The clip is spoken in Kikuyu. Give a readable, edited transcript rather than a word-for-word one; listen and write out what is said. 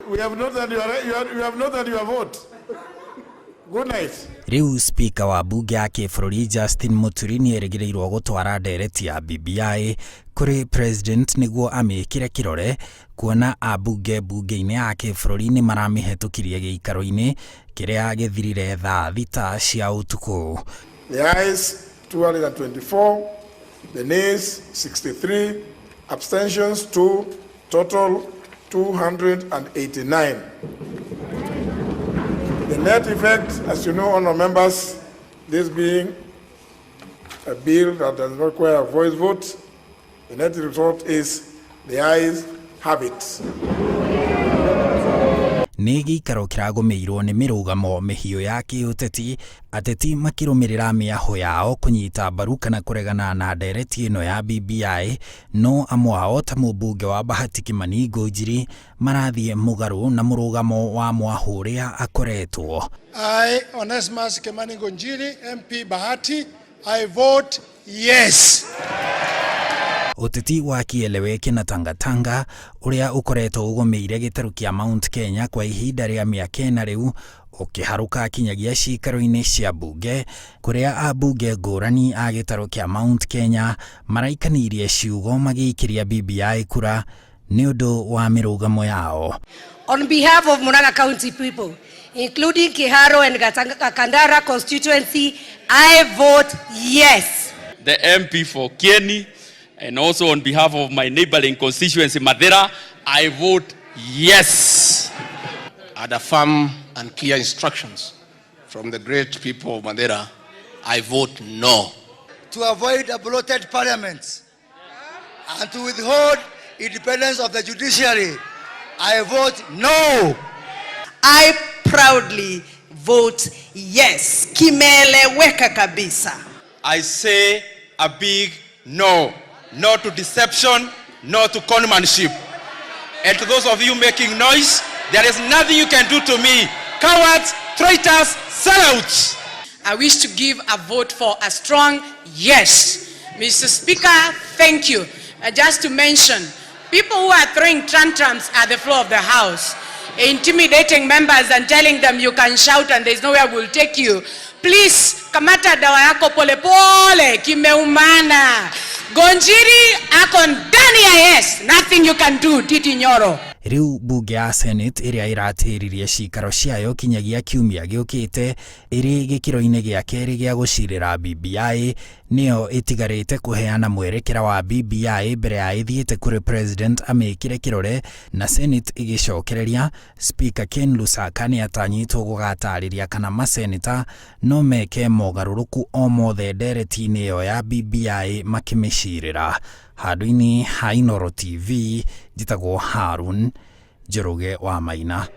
We have noted your, you have noted your vote. Good night. Rĩu Speaker wa mbunge ya kĩbũrũri Justin Muturi nĩ erĩgĩrĩirwo gũtwara ndereti ya BBI kũrĩ President nĩguo amĩkĩre kĩrore kuona ambunge mbunge-inĩ ya kĩbũrũri nĩ maramĩhetũkirie gĩikaro-inĩ kĩrĩa gĩthirire thaa 6 cia ũtukũ. The ayes 224, the nays 63, abstentions 2, total 289. The net effect, as you know, honourable members, this being a bill that does not require a voice vote, the net result is the ayes have it. Nĩ gĩikaro kĩragũmĩirwo nĩ mĩrũgamo mĩhiũ ya kĩũteti, ateti makĩrũmĩrĩra mĩahũ yao kũnyita mbaru kana kũregana na ndereti ĩno ya BBI, no amwe ao ta mũmbunge wa Bahati Kimani Ngunjiri marathiĩ mũgarũ na mũrũgamo wa mwahũ ũrĩa akoretwo. I, Onesmus Kimani Ngunjiri, MP Bahati, I vote yes. Ũteti wa kieleweke na tangatanga ũrĩa ũkoretwo ũgũmĩire gĩtarũ kĩa Mount Kenya kwa ihinda rĩa mĩaka 4 rĩu ũkĩharũka kinyagia cikaro-inĩ cia mbunge, kũrĩa ambunge ngũrani a gĩtarũ kĩa Mount Kenya maraikanĩirie ciugo magĩikĩria BBI kura nĩ ũndũ wa mĩrũgamo yao. On behalf of Murang'a County people, including Kiharu and Kandara constituency, I vote yes. The MP for Kieni, and also on behalf of my neighboring constituency, Mathira, I vote yes. Under firm and clear instructions from the great people of Mathira, I vote no. To avoid a bloated parliament and to withhold independence of the judiciary, I vote no. I proudly vote yes. Kimeeleweka kabisa. I say a big no. No to deception, no to conmanship. And to those of you making noise, there is nothing you can do to me. Cowards, traitors, sellouts. I wish to give a vote for a strong yes. Mr. Speaker, thank you. Just to mention, people who are throwing tantrums at the floor of the House, intimidating members and telling them you can shout and there's nowhere we'll take you. Please, kamata dawa yako pole pole, kimeumana. Ngunjiri ako ndani ya yes. Nothing you can do, Ndindi Nyoro. Rĩu mbunge ya Senate ĩrĩa ĩratĩririe cikaro ciayo kinyagia kiumia gĩũkĩte ĩrĩ gĩkĩro-inĩ gĩa kerĩ gĩa gũcirĩra BBI nĩyo ĩtigarĩte kũheana mwerekera wa BBI mbere ya ĩthiĩte kũrĩ President amĩkĩre kĩrore na Senate ĩgĩcokereria. Speaker Ken Lusaka nĩ atanyĩtwo gũgatarĩria kana maseneta no meke mogarũrũku o mothe ndereti-inĩ ĩyo ya BBI makĩmĩcirĩra. Handũ-inĩ ha Inooro TV, njĩtagwo Harun Njoroge wa Maina.